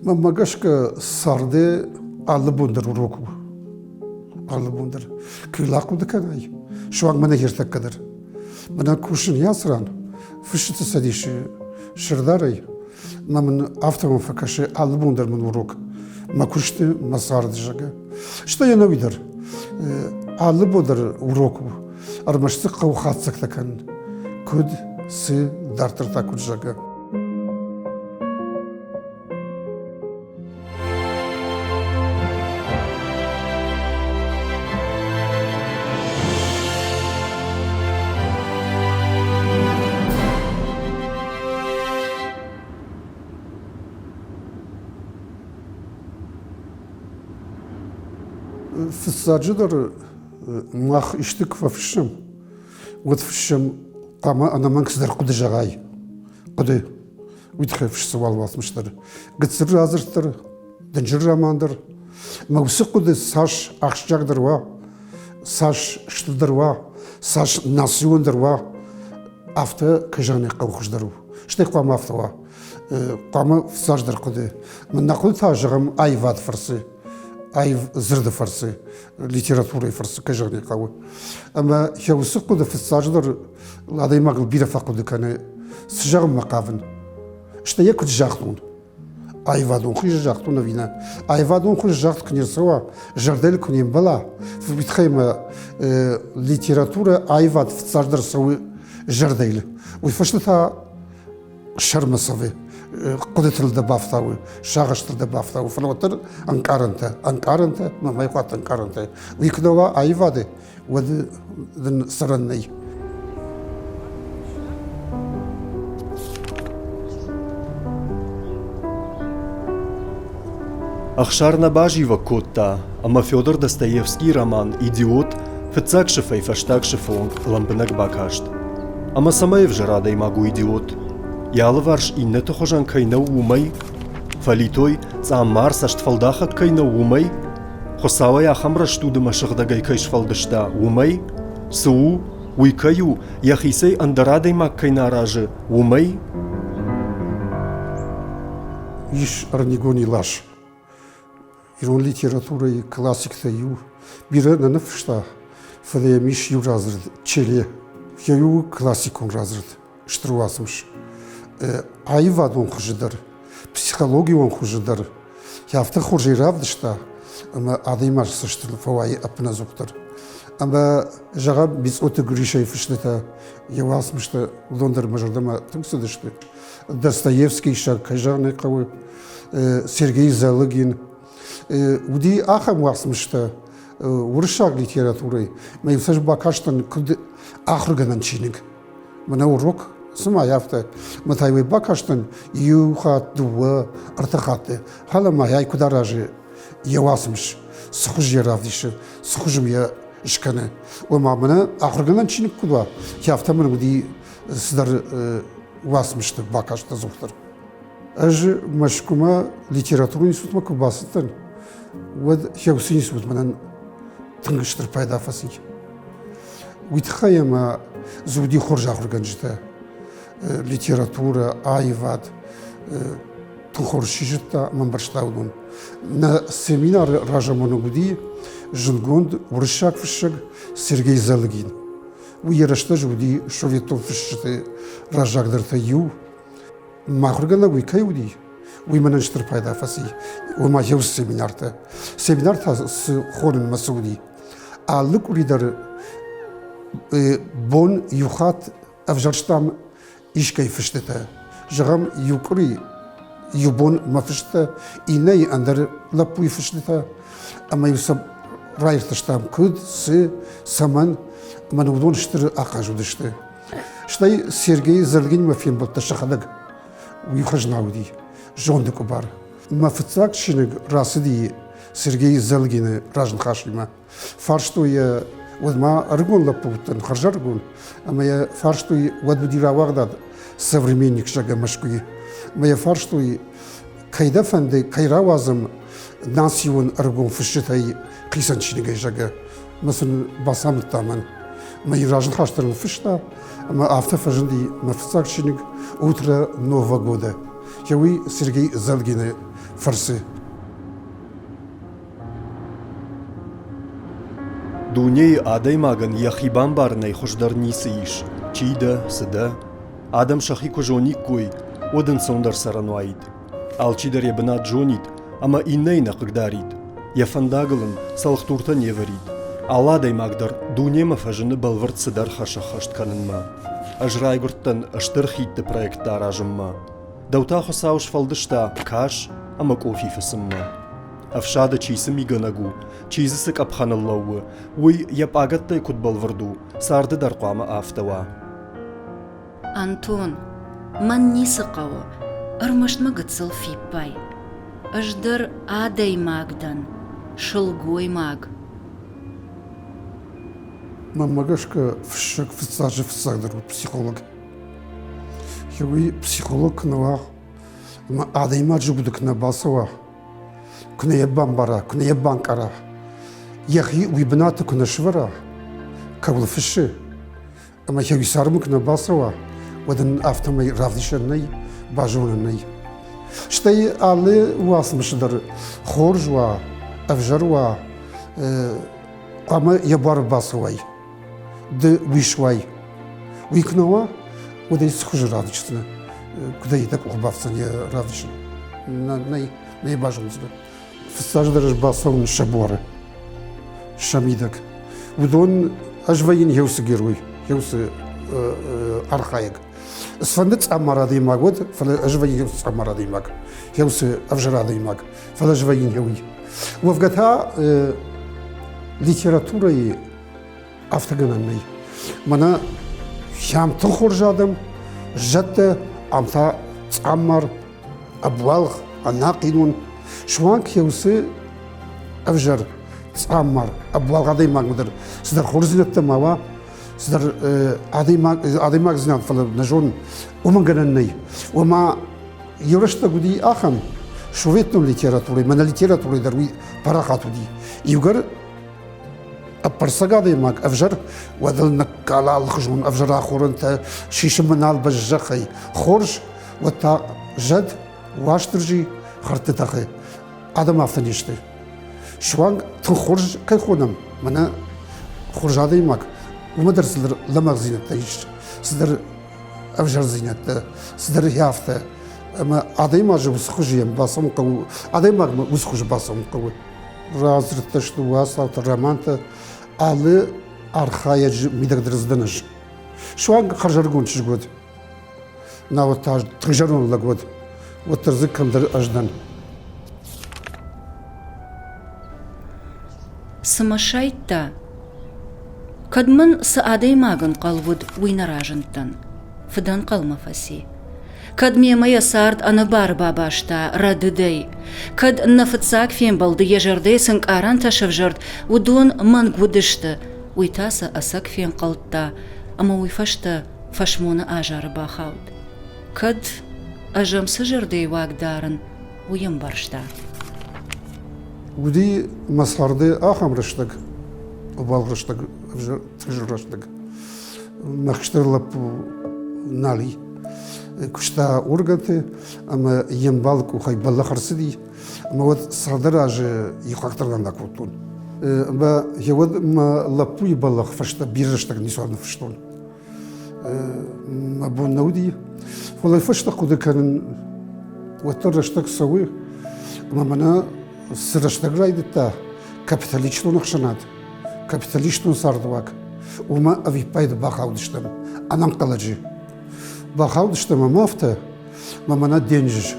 Мӕнмӕ гӕсгӕ царды алы бон дӕр урок у. Алы бон дӕр. Куы ахъуыды кӕнай, суанг мӕнӕ ӕртӕккӕ дӕр. Мӕнӕ кусын ацы ран, Фысджыты цӕдисы сӕрдарӕй, мӕ мын афтӕ мӕм фӕкӕсы, алы бон дӕр мын урок мӕ куысты, мӕ царды, зӕгъгӕ. Стӕй ӕнӕуи дӕр алы бон дӕр урок у. Ӕрмӕст дзы хъӕуы хатдзӕгтӕ кӕнын. Куыд, цы, дарддӕр та куыд, зӕгъгӕ. Фыццаджыдӕр мах исты куы фӕфыссӕм, уӕд фыссӕм хъуамӕ ӕнӕмӕнг цыдӕр хъуыды зӕгъай. Хъуыды. Уый тыххӕй фыссы уал уацмыс дӕр. Гыццыл радзырд дӕр, дынджыр роман дӕр. Мӕ уыцы хъуыды цас ахсджиагдӕр уа, цас стырдӕр уа, цас национдӕр уа, афтӕ кӕй зӕгъын ӕй хъӕуы хуыздӕр у. Стӕй хъуамӕ афтӕ уа. Хъуамӕ цасдӕр хъуыды. Мӕн нӕ хъуыды та зӕгъӕм аивад фӕрцы, аив дзырды фӕрцы, литературӕйы фӕрцы, кӕй зӕгъын ӕй хъӕуы. Ӕмӕ йӕ уыцы хъуыды фыццаджыдӕр адӕймагыл бирӕ фӕхъуыды кӕны, цы зӕгъынмӕ хъавын, стӕй йӕ куыд загътон. Аивадон хуызы загътон ӕви нӕ? Аивадон хуызы загъд куы не рцӕуа, зӕрдӕйыл куы не мбӕла, уый тыххӕй мӕ литературӕ, аивад фыццаджыдӕр цӕуы зӕрдӕйыл. Уый фӕстӕ та сӕрмӕ цӕвы, хъуыдытыл дӕ бафтауы, сагъӕстыл дӕ бафтауы, фӕлӕ уӕддӕр ӕнкъарӕнтӕ, ӕнкъарӕнтӕ, мӕ хъуат ӕнкъарӕнтӕ. Уый куы нӕ уа аивады, уӕд дын цӕрӕн нӕй. Ӕхсар нӕ базивӕг кодта, ӕмӕ Федор Достоевскийы роман «Идиот» фыццаг сыфӕй фӕстаг сыфы онг лӕмбынӕг бакаст. Ӕмӕ цӕмӕй ӕвзӕр адӕймаг у идиот? Йӕ алыварс иннӕты хуызӕн кӕй нӕу, уымӕй? Фӕлитой, цъаммар, цӕстфӕлдахӕг кӕй нӕу, уымӕй? Хуыцауӕй ахӕм рӕстуд ӕмӕ сыгъдӕгӕй кӕй сфӕлдыста, уымӕй? Цы у, уый кӕй у, йӕхицӕй ӕндӕр адӕймаг кӕй нӕ аразы, уымӕй? Ис Ӕрнигон Илас. Ирон литературӕйы классиктӕй иу. Бирӕ нӕ ныффыста, фӕлӕ йӕм ис иу радзырд Челе. Йӕ иу классикон радзырд, стыр уацмыс. Аивадон хуызы дӕр, психологион хуызы дӕр йӕ афтӕ хорзӕй равдыста, ӕмӕ адӕймаджы цӕстыл фӕуайы ӕппынӕдзухдӕр. Ӕмӕ, зӕгъӕм, Бицъоты Гришӕйы фыстытӕ, йӕ уацмыстӕ, уыдон дӕр мӕ зӕрдӕмӕ тынг цыдысты. Достоевский сӕ, кӕй зӕгъын ӕй хъӕуы, Сергей Залыгин. Уыди ахӕм уацмыстӕ уырыссаг литературӕйы, мӕ иу сӕ бакастӕн куыд ахуыргӕнӕн чиныг. Мӕнӕ урок, цыма афтӕ. Мӕ та иу бакастӕн иу хатт, дыууӕ, ӕртӕ хатты. Фӕлӕ ма ай куыд аразы йӕ уацмыс, цы хуыз йӕ равдисы, цы хуызы йӕ скӕны. Ома мӕнӕ ахуыргӕнӕн чиныг куыд уа, афтӕ мын уыди цыдӕр уацмысты бакаст ӕдзухдӕр. Ӕз Мӕскуымӕ литературон институтмӕ куы бацыдтӕн, уӕд уыцы институт мӕнӕн тынг стыр пайда фӕци. Уый тыххӕй ӕмӕ дзы уыди хорз ахуыргӕнджытӕ. Литературӕ, аивад тынг хорз чи зыдта ӕмӕ ӕмбӕрста уыдон. Нӕ семинары разамонӕг уыди зындгонд уырыссаг фыссӕг Сергей Залыгин. Уый йӕ рӕстӕджы уыди советон фысджыты раззагдӕртӕй иу. Мӕ ахуыргӕнӕг уый кӕй уыди, уый мӕнӕн стыр пайда фӕци. Ома еу семинартӕ. Семинартӕ цы хонынмӕ цы уыди. Алы къуыри дӕр бон иу хатт ӕвзӕрстам искӕй фыстытӕ. Зӕгъӕм, иу къуыри иу бон мӕ фыстытӕ, иннӕйы ӕндӕр лӕппуйы фыстытӕ, ӕмӕ-иу сӕ раиртӕстам, куыд, цы, цӕмӕн, ӕмӕ уыдон стыр ахъаз уыдысты. Стӕй Сергей Зӕрдгинимӕ фембӕлдтӕ сӕхӕдӕг. Уый хӕзна уыди, зонды къуыбар. Мӕ фыццаг чиныг рацыди Сергей Зӕлгины разныхасимӕ. Фарстой йӕ, уӕд ма ӕрыгон лӕппу уыдтӕн, хӕрзӕрыгон, ӕмӕ йӕ фарстой, уӕд уыди рауагъдад «Современник» зӕгъгӕ Мӕскуыйы. Ӕмӕ йӕ фарстой, кӕй дӕ фӕнды, кӕй рауадзӕм национ ӕрыгон фысджытӕй хицӕн чиныгӕй, зӕгъгӕ. Ӕмӕ сын бацамыдта мӕн. Мӕ иу разныхас дӕр ныффыста, ӕмӕ афтӕ фӕзынди мӕ фыццаг чиныг «Утро Нового года». Уый Сергей Зелгины фӕрцы. Дунейы адӕймагӕн йӕхи бамбарынӕй хуыздӕр ницы ис, чи дӕ, цы дӕ. Адӕм сӕхи куы зониккой, уӕд ӕнцондӕр цӕрӕн уаид. Алчидӕр йӕ бынат зонид ӕмӕ иннӕйы нӕ хъыгдарид, йӕ фӕндагыл ын цӕлхдуртӕ не вӕрид. Алы адӕймаг дӕр дунемӕ фӕзыны бӕлвырд цыдӕр хӕс ӕххӕст кӕнынмӕ. Ӕз райгуырдтӕн стыр хидты проекттӕ аразынмӕ. Дӕу та Хуыцау сфӕлдыста кас ӕмӕ къофи фыцынмӕ. Ӕфсады чи цы мигӕнӕг у, чи дзы цы къӕпхӕныл лӕууы, уый йӕ пъагӕттӕй куыд бӕлвырд у, царды дӕр хъуамӕ афтӕ уа. Антон, мӕн ницы хъӕуы, ӕрмӕст мӕ гыццыл фиппай. Ӕз дӕр адӕймаг дӕн, сылгоймаг. Мӕнмӕ гӕсгӕ, фыссӕг фыццаджы фыццагдӕр у психолог. Уый психолог куы нӕ уа, ӕмӕ адӕймаджы уды куы нӕ бацӕуа, куы нӕ йӕ бамбара, куы нӕ йӕ банкъара, йӕхи уый бынаты куы нӕ сывӕра, кӕуыл фыссы, ӕмӕ йӕ цармы куы нӕ бацӕуа, уӕд ын афтӕмӕй равдисӕн нӕй, базонӕн нӕй. Стӕй алы уацмысы дӕр хорз уа, ӕвзӕр уа, хъуамӕ йӕ буары бацӕуай, ды уый суай. Уый куы нӕ уа, уӕд ӕй цы хуызы равдисдзынӕ? Куыдӕй дӕ къухы бафтдзӕн йӕ равдисын? Нӕй, нӕ базондзынӕ. Фыццаджыдӕр ӕз бацӕуын сӕ буары, сӕ мидӕг. Уыдон ӕз вӕййын еусы герой, еусы архайӕг. Цыфӕнды цъаммар адӕймаг уӕд, фӕлӕ ӕз вӕййын еусы цъаммар адӕймаг, еусы ӕвзӕр адӕймаг, фӕлӕ ӕз вӕййын еуый. Уӕвгӕ та литературӕйы афтӕ гӕнӕн нӕй. Мӕнӕ сӕм тынг хорз адӕм, зӕдтӕ, ам та цъаммар, ӕбуалгъ, ӕнахъинон, суанг еусы ӕвзӕр, цъаммар, ӕбуалгъ адӕймагмӕ дӕр цыдӕр хорздзинӕдтӕ ма уа, цыдӕр адӕймаг, адӕймагдзинад, фӕлӕ нӕ зонын, уымӕн гӕнӕн нӕй. Ома иу рӕстӕг уыди ахӕм, советон литературӕйы, мӕнӕ литературӕйы дӕр уый парахат уыди. Иугӕр ӕппӕрцӕг адӕймаг ӕвзӕр, уӕд ыл ныккала алыхуызон ӕвзӕр ахорӕнтӕ, сисынмӕ нал бӕззӕхӕй. Хорз, уӕд та зӕд, Уастырджи, хӕрдты тӕхы. Адӕм афтӕ не сты. Суанг тынг хорз кӕй хонӕм, мӕнӕ хорз адӕймаг, уымӕ дӕр цыдӕр лӕмӕгъдзинӕдтӕ ис, цыдӕр ӕвзӕрдзинӕдтӕ, цыдӕр афтӕ. Ӕмӕ адӕймаджы уыцы хуызы йӕм бацӕуын хъӕуы, адӕймагмӕ уыцы хуызы бацӕуын хъӕуы. Радзырдтӕ сты, уацаутӕ, романтӕ, алы архайӕджы мидӕг дӕр дзы дӕн ӕз. Суанг хӕрзӕрыгон чызг уыд. Науӕд та тынг зӕронд лӕг уыд, уӕддӕр дзы кӕмдӕр ӕз дӕн. Цы мӕ сайдта? Кӕд мын цы адӕймаг ӕнхъӕл уыд, уый нӕ разындтӕн. Фыдӕнхъӕл мӕ фӕци. Кӕд мемӕ йӕ цард ӕнӕбары бабаста рӕдыдӕй, кӕд нӕ фыццаг фембӕлды йӕ зӕрдӕйы цы нкъарӕнтӕ сӕвзӕрд, уыдон мӕнг уыдысты, уый та сӕ ӕцӕг фенхъӕлдта ӕмӕ уый фӕстӕ фӕсмоны азары бахауд. Кӕд ӕз ӕм цы зӕрдӕйы уаг дарын, уый ӕмбӕрста. Уыди мӕ царды ахӕм рӕстӕг, обал рӕстӕг, ӕвзӕр рӕстӕг. Мӕ хистӕр лӕппу нал и. Куыста органты ӕмӕ йе мбалы къухӕй бӕллӕх ӕрцыди. Ӕмӕ уӕд цалдӕр азы ихуагдӕргӕнӕг кодтон. Ӕмӕ уӕд мӕ лӕппуйы бӕллӕх фӕстӕ бирӕ рӕстӕг ницуал ныффыстон. Мӕ бон нӕ уыди. Фӕлӕ фӕстӕ хъуыды кӕнын, уӕддӕр рӕстӕг цӕуы, ӕмӕ мӕнӕ цы рӕстӕг райдыдта капиталистон ӕхсӕнад, капиталистон цардуаг, уымӕ ӕвиппайды бахаудыстӕм ӕнӕнхъӕлӕджы. Бахаудыстӕм ӕмӕ афтӕ, мӕ мӕнӕ денджыз.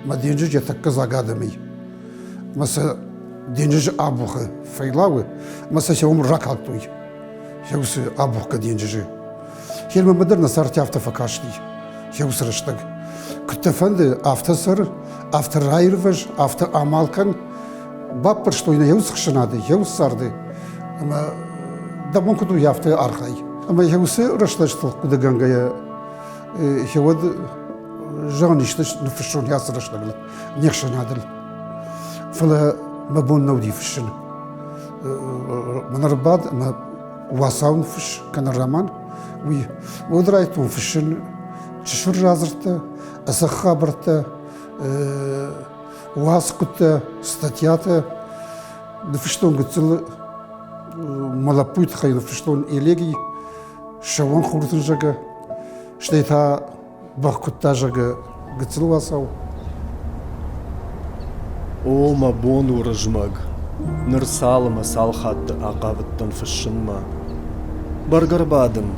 Мӕ денджыз йӕ тӕккӕ дзаг адӕмӕй. Мӕ сӕ денджызы абухы фӕйлауы, мӕ сӕ сӕ уым ракалдтой. Уыцы абухгӕ денджызы. Хермӕмӕ дӕр нӕ цард афтӕ фӕкасти, уыцы рӕстӕг. Куыд дӕ фӕнды, афтӕ цӕр, афтӕ раирвӕз, афтӕ амал кӕн. Баппӕрстой нӕ уыцы хсӕнады, уыцы царды, ӕмӕ дӕ бон куыд у, афтӕ архай. Ӕмӕ уыцы рӕстӕджытыл хъуыдыгӕнгӕйӕ, уӕд зӕгъын исты ныффыссон ацы рӕстӕгыл, не хсӕнадыл. Фӕлӕ мӕ бон нӕ уыди фыссын. Мӕн ӕрбад ӕмӕ уацау ныффысс кӕнӕ роман, уый. Уӕд райдыдтон фыссын чысыл радзырдтӕ. Ӕцӕг хабӕрттӕ, уацхъуыдтӕ, статьятӕ ныффыстон гыццыл мӕ лӕппуйы тыххӕй ныффыстон элеги, сӕууон хуртын, зӕгъгӕ. Стӕй та бӕх куыдта, зӕгъгӕ, гыццыл уацау. О, мӕ бон Уырызмӕг, ныр цал ӕмӕ цал хатты ахъавыдтӕн фыссынмӕ. Бӕргӕ рбадын,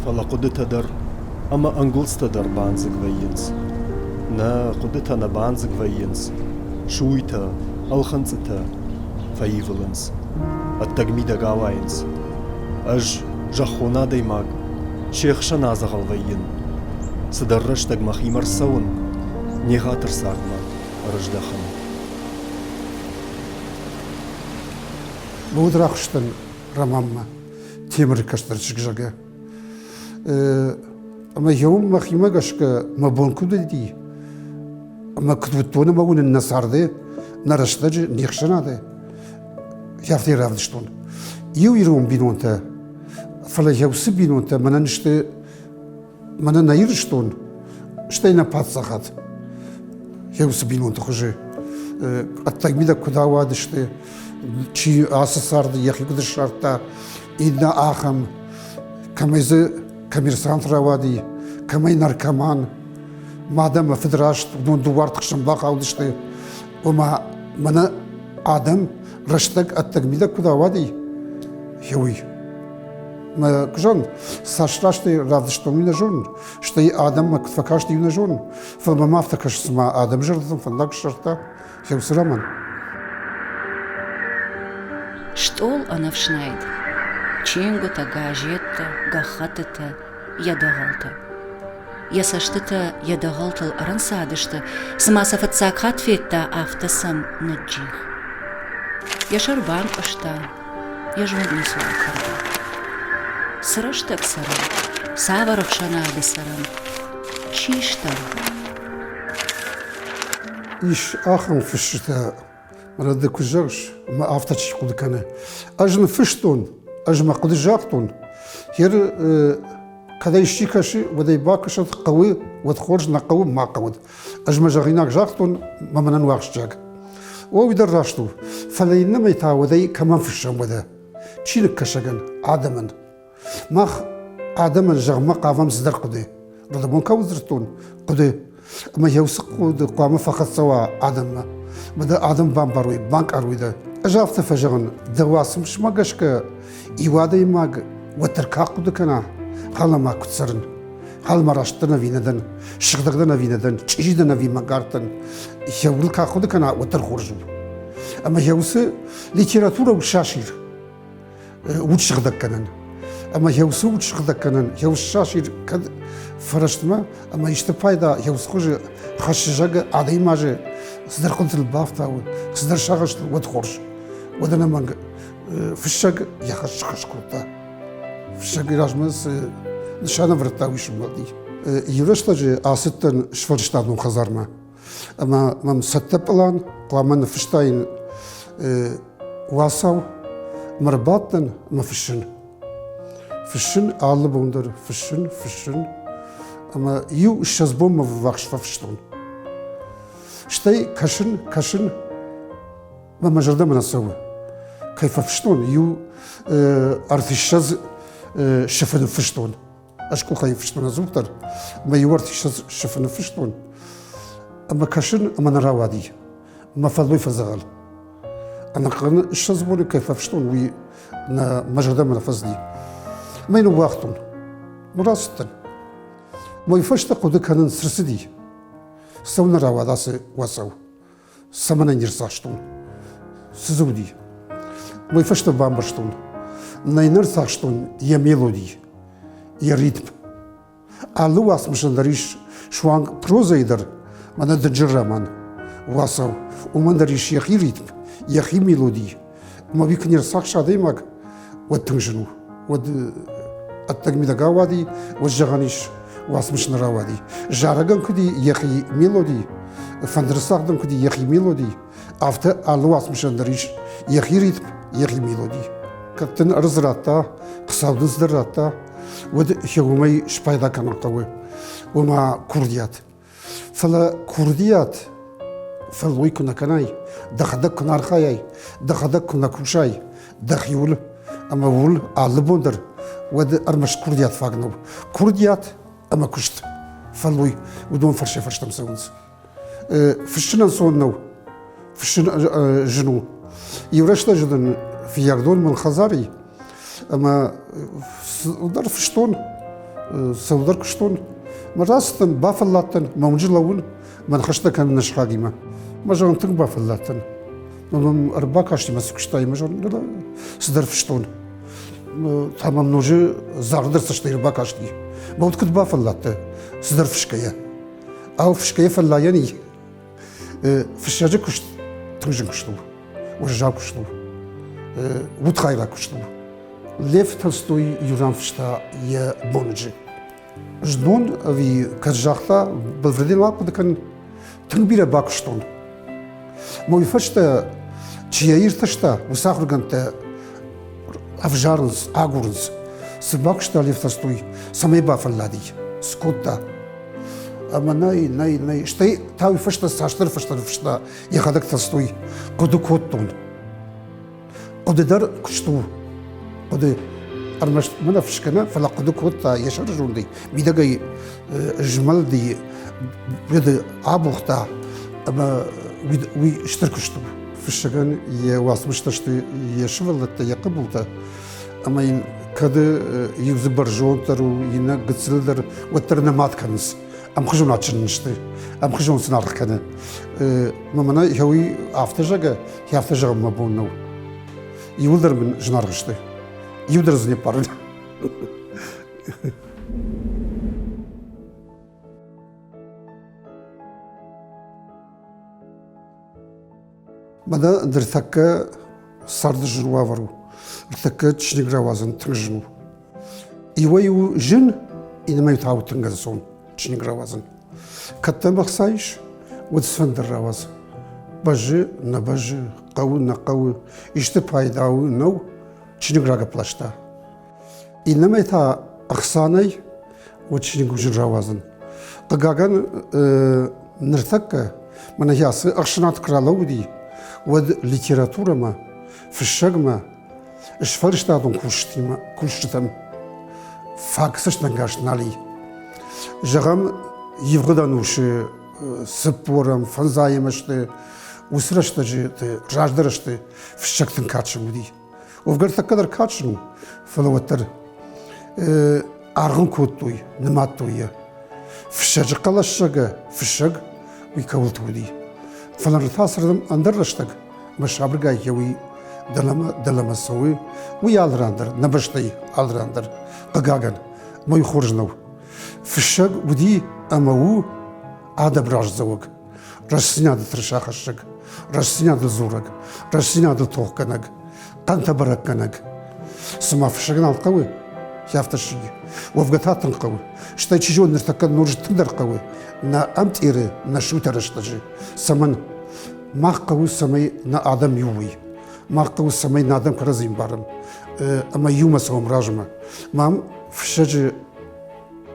фӕлӕ хъуыдытӕ дӕр ӕмӕ ӕнгуылдзтӕ дӕр бандзыг вӕййынц. Нӕ, хъуыдытӕ нӕ бандзыг вӕййынц, суйтӕ, ӕлхынцъытӕ фӕивылынц, ӕддӕг-мидӕг ауайынц. Ӕз, зӕххон адӕймаг, се хсӕн адзӕгъӕл вӕййын. Цыдӕр рӕстӕг мӕхимӕ рцӕуын, не гъатыр цардмӕ ӕрыздӕхын. Мӕ уд рахызтӕн романмӕ Темыры кӕстӕр чызг, зӕгъгӕ. Ӕмӕ йӕ уым мӕхимӕ гӕсгӕ мӕ бон куыд уыди, ӕмӕ куыд уыдтон ӕмӕ уынын нӕ царды, нӕ рӕстӕджы, не хсӕнады, афтӕ равдыстон. Иу ирон бинонтӕ, фӕлӕ йӕ уыцы бинонтӕ мӕнӕн сты мӕнӕ нӕ Ирыстон, стӕй нӕ паддзахад. Йӕ уыцы бинонты хуызы ӕддӕг-мидӕг куыд ауадысты, чи ацы царды йӕхи куыд ссардта, иннӕ ахӕм, кӕмӕй дзы коммерсант рауади, кӕмӕй наркоман, мад ӕмӕ фыд раст, уыдон дыууӕрты хсӕн бахаудысты. Ома мӕнӕ адӕм рӕстӕг ӕддӕг-мидӕг куыд ауади, уый. Мӕ куы зӕгъын, цас растӕй равдыстон, уый нӕ зонын, стӕй адӕммӕ куыд фӕкасти, уый нӕ зонын, фӕлӕ мӕм афтӕ кӕсы, цыма адӕмы зӕрдӕтӕм фӕндаг ссардта Хеусы роман. Стъол ӕнӕфснайд. Чингуытӕ, газеттӕ, гӕххӕттытӕ, йӕ дӕгъӕлтӕ. Йӕ цӕстытӕ йӕ дӕгъӕлтыл ӕрӕнцадысты, цыма сӕ фыццаг хатт федта, афтӕ сӕм ныджджих. Йӕ сӕр банкъуыста, йӕ зонд ницыуал кӕрды. Цы рӕстӕг цӕрӕм, цавӕр ӕхсӕнады цӕрӕм, чи стӕм? Ис ахӕм фысджытӕ, мӕнӕ ды куы зӕгъыс, ӕмӕ афтӕ чи хъуыды кӕны. Ӕз ныффыстон, ӕз мӕ хъуыды загътон. Гъер кӕд ӕй исчи кӕсы, уӕд ӕй бакӕсӕд, хъӕуы, уӕд хорз, нӕ хъӕуы, ма хъӕуӕд. Ӕз мӕ зӕгъинаг загътон, мӕ мӕнӕн у ахсджиаг. О, уый дӕр раст у. Фӕлӕ иннӕмӕй та уӕд ӕй кӕмӕн фыссӕм уӕдӕ? Чиныгкӕсӕгӕн, адӕмӕн. Мах адӕмӕн зӕгъынмӕ хъавӕм цыдӕр хъуыды. Рӕдӕбон кӕуыл дзырдтон, хъуыды. Ӕмӕ йӕ уыцы хъуыды хъуамӕ фӕхӕццӕ уа адӕммӕ. Ӕмӕ дӕ адӕм бамбарой, банкъарой дӕ. Ӕз афтӕ фӕзӕгъын, дӕ уацмысмӕ гӕсгӕ иу адӕймаг уӕддӕр ка хъуыды кӕна, хъӕлӕмӕ куыд цӕрын, хъӕлӕмӕ раст дӕн ӕви нӕ дӕн, сыгъдӕг дӕн ӕви нӕ дӕн, чъизи дӕн ӕви мӕнгард дӕн, йӕ удыл ка хъуыды кӕна, уӕддӕр хорз у. Ӕмӕ йӕ уыцы литературӕ у сасир. Уд сыгъдӕггӕнӕн. Ӕмӕ йӕ уыцы уд сыгъдӕггӕнӕн, йӕ уыцы сасир кӕд фӕрӕстмӕ ӕмӕ исты пайда йӕ уыцы хуызы хӕссы, зӕгъы, адӕймаджы цыдӕр хъуыдытыл бафтауы, цыдӕр сагъӕстыл, уӕд хорз. Уӕд ӕнӕмӕнг фыссӕг йӕ хӕс схӕс кодта. Фыссӕг размӕ цы нысан ӕвӕрдта, уый сымбӕлди. Иу рӕстӕджы ацыдтӕн сфӕлдыстадон хӕдзармӕ. Ӕмӕ мӕм цӕттӕ пълан хъуамӕ ныффыстаин уацау, ӕмӕ ӕрбадтӕн ӕмӕ фыссын. Фыссын алы бон дӕр, фыссын, фыссын. Ӕмӕ иу 20 бонмӕ ввахс фӕфыстон. Стӕй кӕсын, кӕсын, ӕмӕ мӕ зӕрдӕмӕ нӕ цӕуы. Кӕй фӕфыстон, иу ӕртиссӕдз сыфы ныффыстон. Ӕз къухӕй фыстон ӕдзухдӕр, мӕ иу ӕртиссӕдз сыфы ныффыстон, ӕмӕ кӕсын, ӕмӕ нӕ рауади. Мӕ фӕллой фӕдзӕгъӕл. Ӕнӕхъӕн 20 боны кӕй фӕфыстон, уый нӕ мӕ зӕрдӕмӕ нӕ фӕцыди. Мӕ ныууагътон. Рацыдтӕн. Мой фӕстӕ хъуыды кӕнын цы рцыди? Цӕуылнӕ рауад ацы уацау? Цӕмӕн ӕй не рцахстон? Цы дзы уыди? Уый фӕстӕ бамбӕрстон, нӕ йын ӕрцахстон йӕ мелоди, йӕ ритм. Алы уацмысӕн дӕр ис суанг прозӕйы дӕр, мӕнӕ дынджыр роман, уацау. Уымӕн дӕр ис йӕхи ритм, йӕхи мелоди. Ӕмӕ уый куы не рцахса адӕймаг, уӕд тынг зын у. Уӕд ӕддӕг-мидӕг ауади, уӕд зӕгъӕн ис, уацмыс нӕ рауади. Зарӕгӕн куыд и йӕхи мелоди, фӕндыры цагъдӕн куыд и йӕхи мелоди, афтӕ алы уацмысӕн дӕр ис йӕхи ритм, йӕхи мелоди. Кӕд дын ӕрдз радта, Хуыцау дын цыдӕр радта, уӕд уымӕй спайда кӕнын хъӕуы, ома курдиат. Фӕлӕ курдиат фӕллой куы нӕ кӕнай, дӕхӕдӕг куы нӕ архайай, дӕхӕдӕг куы нӕ кусай дӕхиуыл ӕмӕ ууыл алы бон дӕр, уӕд ӕрмӕст курдиат фаг нӕу. Курдиат ӕмӕ куыст, фӕллой, уыдон фӕрсӕй-фӕрстӕм цӕуынц. Фыссын ӕнцон нӕу, фыссын зын у. Иу рӕстӕджы дын фыййагдон мын хӕдзари ӕмӕ цӕуылдӕр фыстон, цӕуылдӕр куыстон. Мӕ рацыдтӕн, бафӕлладтӕн, мӕ уынджы лӕууын, мӕ ныхӕстӕ кӕнын нӕ сыхагимӕ. Мӕ зӕгъын, тынг бафӕлладтӕн. Мӕ мӕм ӕрбакасти, мӕ цы куыстай, мӕ зӕгъын, цыдӕр фыстон. Та мӕм ноджы зардӕр цӕстӕй ӕрбакасти. Мӕ уд куыд бафӕлладтӕ, цыдӕр фысгӕйӕ. Ау, фысгӕйӕ фӕллайӕн и. Фыссӕджы куыст тынг зын куыст у, уӕззау куыст у, удхайраг куыст у. Лев Толстой иуран фыста йӕ боныджы. Знон ӕви кӕд загъта, бӕлвырдӕй ма хъуыды кӕнын, тынг бирӕ бакуыстон. Мӕ уый фӕстӕ чи йӕ иртӕста, уыцы ахуыргӕндтӕ ӕвзарынц, агурынц, цы бакуыста Лев Толстой, цӕмӕй бафӕллади, цы кодта. Ӕмӕ нӕй, нӕй, нӕй. Стӕй та уый фӕстӕ цасдӕр фӕстӕ ныффыста йӕхӕдӕг Толстой. Хъуыды кодтон. Хъуыды дӕр куыст у. Хъуыды ӕрмӕст мӕнӕ фысгӕ нӕ, фӕлӕ хъуыды кодта йӕ сӕрызондӕй, мидӕгӕй змӕлди, уӕды абухта ӕмӕ уый стыр куыст у. Фыссӕгӕн йӕ уацмыстӕ сты йӕ сывӕллӕттӕ, йӕ хъӕбултӕ ӕмӕ йын кӕд иу дзы бӕрзонддӕр у, иннӕ гыццылдӕр, уӕддӕр нӕ мад кӕнынц. Ӕмхуызон адджын сты, ӕмхуызон сын аргъ кӕны. Мӕ мӕнӕ уый афтӕ зӕгъы, афтӕ зӕгъын мӕ бон нӕу. Иуылдӕр мын зынаргъ сты. Иу дӕр дзы не ппарын. Мӕнӕ ныртӕккӕ царды зын уавӕр у. Ныртӕккӕ чиныг рауадзын тынг зын у. Иуӕй-иу зын, иннӕмӕй та у тынг ӕнцон чиныг рауадзын. Кӕд дӕм ӕхца ис, уӕд цыфӕндыр рауадз. Бӕззы, нӕ бӕззы, хъӕуы, нӕ хъӕуы, исты пайда у, нӕу, чиныг рагӕпп ласта. Иннӕмӕй та ӕхсӕнӕй уӕд чиныг зын рауадзын. Хъыгагӕн, ныртӕккӕ мӕнӕ ацы ӕхсӕнад куы ралӕууыди, уӕд литературӕмӕ, фыссӕгмӕ, сфӕлдыстадон кусджытӕм фаг цӕстӕнгас нал и. Зӕгъӕм, ивгъуыд ӕнусы цыппорӕм, фӕндзайӕм ӕзты уыцы рӕстӕджыты раздӕр ӕзты фыссӕг тынг кадджын уыди. Уӕвгӕ ӕртӕккӕ дӕр кадджын у, фӕлӕ уӕддӕр аргъ ын кодтой, нымадтой йӕ. Фыссӕджы хъӕлӕссӕгӕ фыссӕг уый кӕуылты уыди. Фӕлӕ ныр та цырдӕм ӕндӕр рӕстӕг ӕмӕ сабыргай йӕ уый дӕлӕмӕ дӕлӕмӕ цӕуы, уый алы ран дӕр, нӕ бӕстӕйы алы ран дӕр, хъыгагӕн, ӕмӕ уый хорз нӕу. Фыссӕг уыди ӕмӕ у адӕм раздзӕуӕг. рӕстдзинады тырысахӕссӕг, рӕстдзинадыл дзурӕг, рӕстдзинадыл тохгӕнӕг, хъӕнтӕ бӕрӕггӕнӕг. Цыма фыссӕг нал хъӕуы, афтӕ ссыди. Уӕвгӕ та тынг хъӕуы. Стӕй чи зоны, ныртӕккӕ ноджы тынгдӕр хъӕуы нӕ ӕмтъеры, нӕ сутӕ рӕстӕджы. Цӕмӕн? Мах хъӕуы, цӕмӕй нӕ адӕм иу уой. Мах хъӕуы, цӕмӕй нӕ адӕм кӕрӕдзи ӕмбарӕм ӕмӕ иумӕ цӕуӕм размӕ. Мам фыссӕджы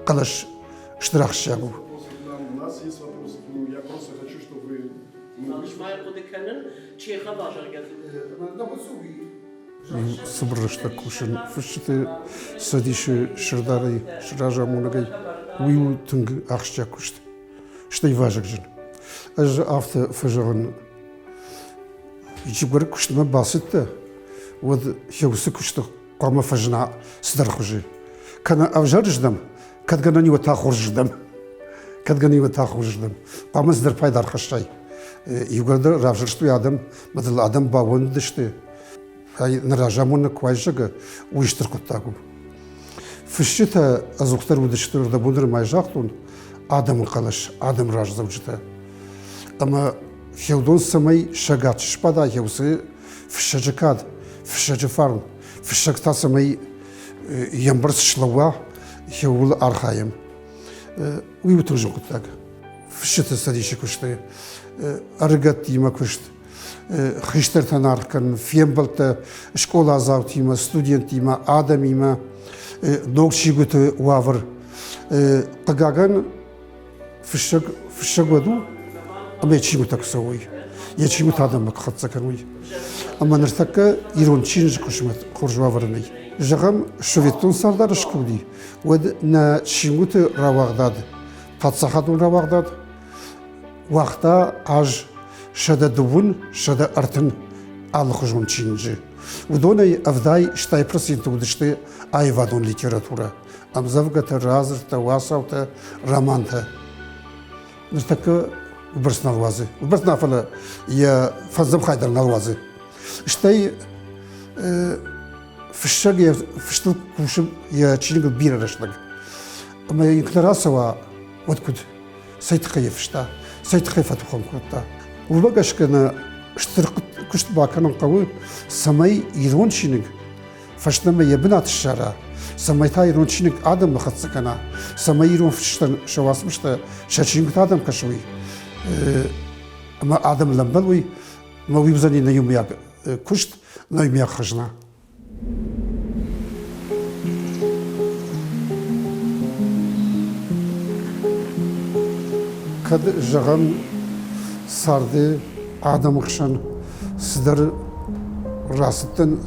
хъӕлӕс стыр ахсджиаг у. Цыбыр рӕстӕг кусын фысджыты цӕдисы сӕрдарӕй, разамонӕгӕй, уый у тынг ахсджиаг куыст, стӕй вазыгджын. Ӕз афтӕ фӕзӕгъын, иугӕр куыстмӕ бацыдтӕ, уӕд йӕ уыцы куысты хъуамӕ фӕзына цыдӕр хуызы. Кӕнӕ ӕвзӕрыздӕм, кӕд гӕнӕн и, уӕд та хорзыздӕм. Кӕд гӕнӕн и, уӕд та хорзыздӕм. Хъуамӕ цыдӕр пайда ӕрхӕссай. Иугӕр дӕр равзӕрстой адӕм, мӕ дыл адӕм баууӕндыдысты. Нӕ разамонӕг куы айзӕгы, уый стыр хъуыддаг у. Фысджытӕ ӕдзухдӕр уыдысты, рдӕбон дӕр ма загътон, адӕмы хъӕлӕс, адӕмы раздзӕуджытӕ. Ӕмӕ Хеудон цӕмӕй сӕгат сбада, уыцы фыссӕджы кад, фыссӕджы фарн, фыссӕг та цӕмӕй йе мбырд слӕууа, ууыл архайӕм. Уый у тынг зын хъуыддаг. Фысджыты цӕдисы куысты, ӕрыгӕттимӕ куыст, хистӕртӕн аргъ кӕнын, фембӕлдтӕ скъоладзаутимӕ, студенттимӕ, адӕмимӕ, ног чингуыты уавӕр. Хъыгагӕн, Фыссӕг фыссӕг уӕд у, ӕмӕ йӕ чингуытӕ куы цӕуой, йӕ чингуытӕ адӕммӕ куы хӕццӕ кӕной. Ӕмӕ ныртӕккӕ ирон чиныджы хъысмӕт хорз уавӕры нӕй. Зӕгъӕм, советон цард куы уыди, уӕд нӕ чингуыты рауагъдад, паддзахадон рауагъдад уагъта аз 120, 130 алыхуызон чиныджы. Уыдонӕй 70-80 проценты уыдысты аивадон литературӕ, ӕмдзӕвгӕтӕ, радзырдтӕ, уацаутӕ, романтӕ. Ныртӕккӕ уыйбӕрц нал уадзы. Уыйбӕрц нӕ, фӕлӕ йӕ фӕндзӕм хай дӕр нал уадзы. Стӕй фыссӕг йӕ фыстыл кусы йӕ чиныгыл бирӕ рӕстӕг. Ӕмӕ йын куы нӕ рацӕуа, уӕд куыд? Цӕй тыххӕй йӕ фыста, цӕй тыххӕй фӕтухӕн кодта. Уымӕ гӕсгӕ нӕ стыр куыст бакӕнын хъӕуы, цӕмӕй ирон чиныг фӕстӕмӕ йӕ бынат ссара, цӕмӕй та ирон чиныг адӕммӕ хӕццӕ кӕна, цӕмӕй ирон фысджытӕн сӕ уацмыстӕ, сӕ чингуытӕ адӕм кӕсой ӕмӕ адӕм лӕмбӕлой, ӕмӕ уый уыдзӕни нӕ иумӕйаг куыст, нӕ иумӕйаг хӕзна. Кӕд, зӕгъӕм, царды адӕмы хсӕн цыдӕр рацыдтӕн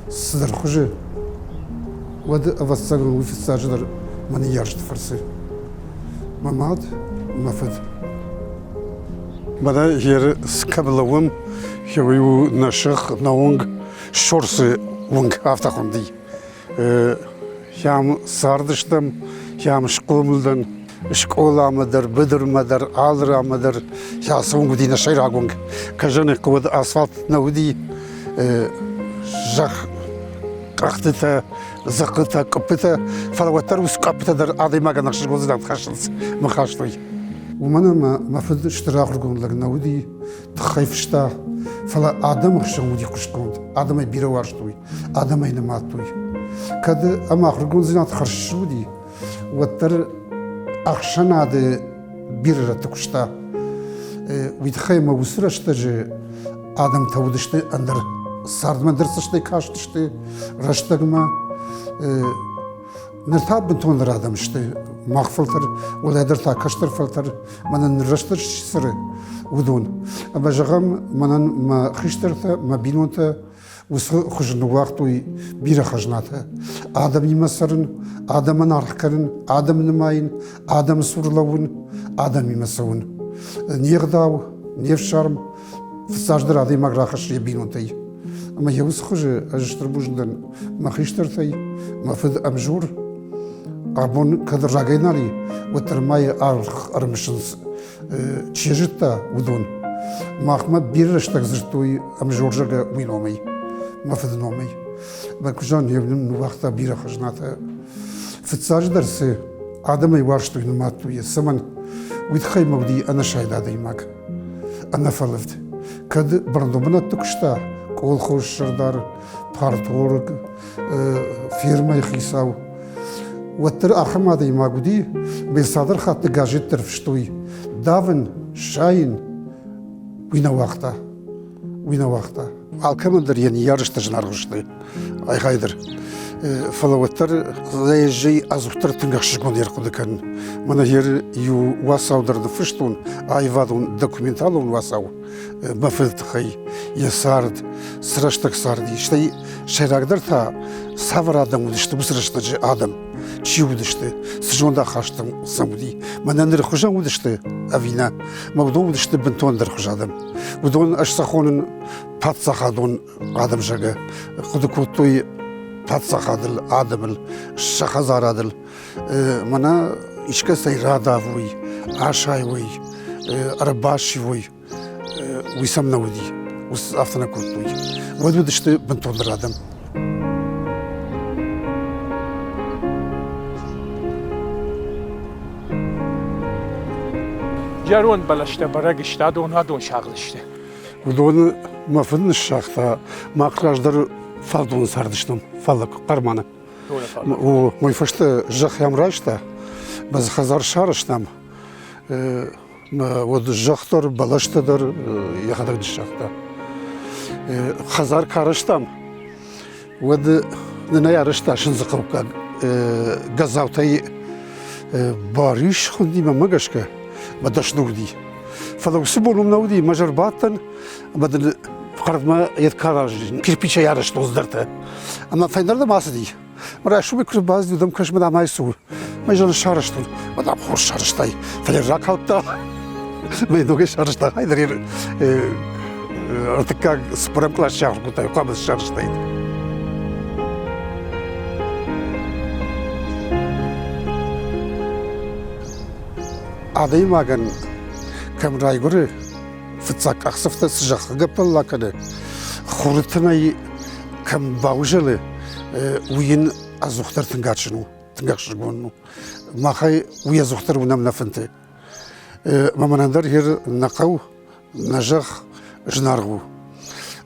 цыдӕр хуызы, уӕд, ӕвӕццӕгӕн, уый фыццаджыдӕр мӕ ныййарджыты фӕрцы. Мӕ мад, мӕ фыд. Мӕнӕ еры кӕм лӕууӕм, уый у нӕ сых, нӕ уынг, Сорсы уынг афтӕ хуынди. Йӕм цардыстӕм, йӕм схъомыл дӕн. Скъоламӕ дӕр, быдырмӕ дӕр, алы ранмӕ дӕр ацы уынг уыди нӕ сӕйраг уынг. Кӕзӕны хъуыд асфальт нӕ уыди, зӕхх къӕхтытӕ, дзыхъхъытӕ, къуыппытӕ, фӕлӕ уӕддӕр уыцы къӕппытӕ дӕр адӕймагӕн ӕхсызгондзинад хӕссынц, мыхастой. Уымӕн ӕмӕ мӕ фыд стыр ахуыргонд лӕг нӕ уыди, тыххӕй фыста, фӕлӕ адӕмы хсӕн уыди хъуыстгонд, адӕмӕй бирӕ уарзтой, адӕмӕй нымадтой. Кӕд ӕм ахуыргонддзинад хӕрз уыди, уӕддӕр ӕхсӕнады бирӕ рӕтты куыста. Уый тыххӕй ӕмӕ уыцы рӕстӕджы адӕмтӕ уыдысты ӕндӕр цардмӕ ӕндӕр цӕстӕй кастысты рӕстӕгмӕ. Ныр та бынтондӕр адӕм сты. Мах фӕлтӕр, уӕлдайдӕр та кӕстӕр фӕлтӕр, мӕнӕн ныр рӕстӕг цӕры, уыдон. Ӕмӕ зӕгъӕм, мӕнӕн мӕ хистӕртӕ, мӕ бинонтӕ уыцы хуызы ныууагътой бирӕ хӕзнатӕ. Адӕмимӕ цӕрын, адӕмӕн аргъ кӕнын, адӕмы нымайын, адӕмы цур лӕууын, адӕмимӕ цӕуын. Не гъдау, не фсарм фыццаджыдӕр адӕймаг рахӕссы йӕ бинонтӕй. Ӕмӕ йӕ уыцы хуызы ӕз стыр бузныг дӕн мӕ хистӕртӕй, мӕ фыд Ӕмзор. Абон кӕд рагӕй нал и, уӕддӕр ма йӕ аргъ ӕрымысынц чи зыдта, уыдон. Махмӕ бирӕ рӕстӕг дзырдтой Ӕмзор, зӕгъгӕ, уый номӕй, мӕ фыды номӕй. Мӕ куызан йе ныууагъта бирӕ хӕзнатӕ. Фыццаджыдӕр цы адӕмӕй уарзтой, нымадтой йӕ, цӕмӕн, уый тыххӕй мӕ уыди ӕнӕсайд адӕймаг, ӕнӕфӕлывд. Кӕд бӕрнон бынӕтты куыста, колхоз сӕрдар, парторг, фермӕйы хицау, уӕддӕр ахӕм адӕймаг уыди, ме цалдӕр хатты газет дӕр фыстой, давын, сайын, уый нӕ уагъта, уый нӕ уагъта. Алкӕмӕн дӕр йӕ ныййарджытӕ зынаргъ сты, айхайдӕр. Фӕлӕ уӕддӕр ӕз ӕдзухдӕр тынг ӕхсызгон ӕрхъуыды кӕнын. Мӕнӕ йе иу уацау дӕр ныффыстон, аивадон документалон уацау мӕ фыды тыххӕй, йӕ цард, цы рӕстӕг царди, стӕй сӕйрагдӕр та цавӕр адӕм уыдысты уыцы рӕстӕджы адӕм, чи уыдысты, цы зондахаст сӕм уыди, мӕнӕ ныр хуызӕн уыдысты ӕви нӕ, мӕ уыдон уыдысты бынтондӕр хуыз адӕм. Уыдон ӕз сӕ хонын паддзахадон адӕм, зӕгъгӕ, хъуыды кодтой паддзахадыл, адӕмыл, сӕ хӕдзарадыл. Мӕнӕ искӕцӕй радавой, асайой, ӕрбассивой, уый сӕм нӕ уыди. Афтӕ нӕ кодтой. Уӕд уыдысты бынтондӕр адӕм. Зӕронд бӕлӕстӕ бӕрӕг сты, адон адон сагъд сты. Уыдоны мӕ фыд ныссагъта, мах раздӕр фӕлдоны цардыстӕм, фаллаг Хъарманы. Уый фӕстӕ зӕхх ӕм райста, мӕ дзы хӕдзар сарӕзтам. Уӕд зӕхх дӕр, бӕлӕстӕ дӕр йӕхӕдӕг ныссагъта. Хӕдзар куы арӕзтам, уӕд нын ӕй арӕзта Сындзыхъӕуккаг Газаутӕй Барис хуынди мӕнмӕ гӕсгӕ. мӕ дӕсны уыди. Фӕлӕ уыцы бон уым нӕ уыди, мӕ зӕрбадтӕн ӕмӕ дын хӕрдмӕ йед караз кирпичӕй арӕзтон цыдӕртӕ. Ӕмӕ фӕйнӕрдӕм ацыди. Мӕ райсомӕй куы рбацыди, уыдӕм кӕс, мӕ дам, ай цы у? Мӕ зӕрдӕ сарӕзтон. Мӕ дам, хорз сарӕзтай. Фӕлӕ ракалдта. Мӕ ногӕй сарӕзта. Хайдӕр ӕртыккаг цыппӕрӕм кълас сахуыр кодтай, хъуамӕ сарӕзтаид. Адӕймагӕн кӕм райгуыры, фыццаг къахдзӕфтӕ цы зӕххы гӕппӕл акӕны, хуры тынӕй кӕм баузӕлы, уый йын ӕдзухдӕр тынг адджын у, тынг ӕхсызгон у. Махӕй уый ӕдзухдӕр уынӕм нӕ фынты. Мӕ мӕнӕн дӕр гьер нӕ хъӕу, нӕ зӕхх зынаргъ у.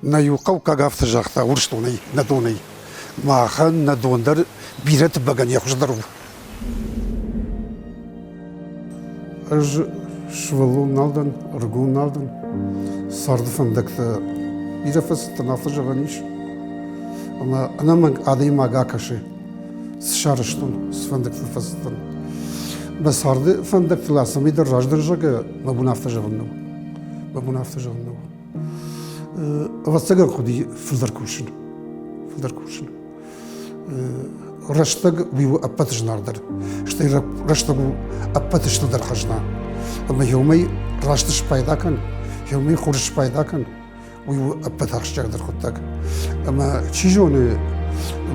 Нӕ иу хъӕуккаг афтӕ загъта Урсдонӕй, нӕ донӕй. Махӕн нӕ дон дӕр бирӕты бӕгӕн йӕ хуыздӕр у. Ӕз сывӕллон нал дӕн, ӕрыгон нал дӕн. Царды фӕндӕгтӕ бирӕ фӕцыдтӕн, афтӕ зӕгъӕн ис. Ӕмӕ ӕнӕмӕнг адӕймаг акӕсы, цы сарӕзтон, цы фӕндӕгтыл фӕцыдтӕн. Мӕ царды фӕндӕгтыл ацӕмӕй дӕр раздӕр зӕгъгӕ, мӕ бон афтӕ зӕгъын нӕу. Мӕ бон афтӕ зӕгъын нӕу. Ӕвӕццӕгӕн хъуыди фылдӕр кусын. Фылдӕр кусын. Рӕстӕг уый у ӕппӕты зынаргъдӕр, стӕй рӕстӕг у ӕппӕты стырдӕр хӕзна. Ӕмӕ уымӕй раст спайда кӕн, уымӕй хорз спайда кӕн, уый у ӕппӕты ахсджиагдӕр хъуыддаг. Ӕмӕ чи зоны,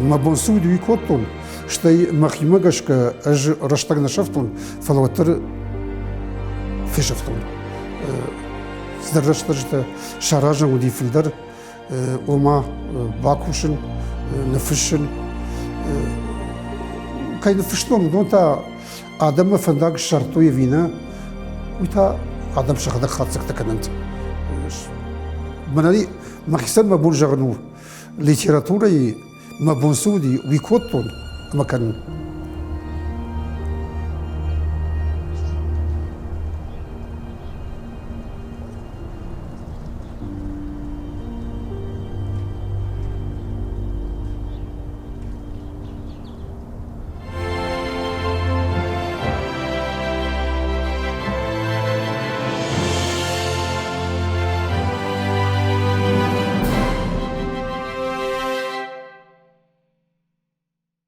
мӕ бон цы уыд, уый кодтон, стӕй мӕхимӕ гӕсгӕ ӕз рӕстӕг нӕ сӕфтон, фӕлӕ уӕддӕр фесӕфтон. Цыдӕр рӕстӕджытӕ саразӕн уыди фылдӕр, ома бакусын, ныффыссын. Кӕй ныффыстон, уыдон та адӕммӕ фӕндаг ссардтой ӕви нӕ, уый та адӕм сӕхӕдӕг хатдзӕгтӕ кӕнӕнт. Мӕнӕн мӕхицӕн мӕ бон зӕгъын у, литературӕйы мӕ бон цы уыди, уый кодтон ӕмӕ кӕнын.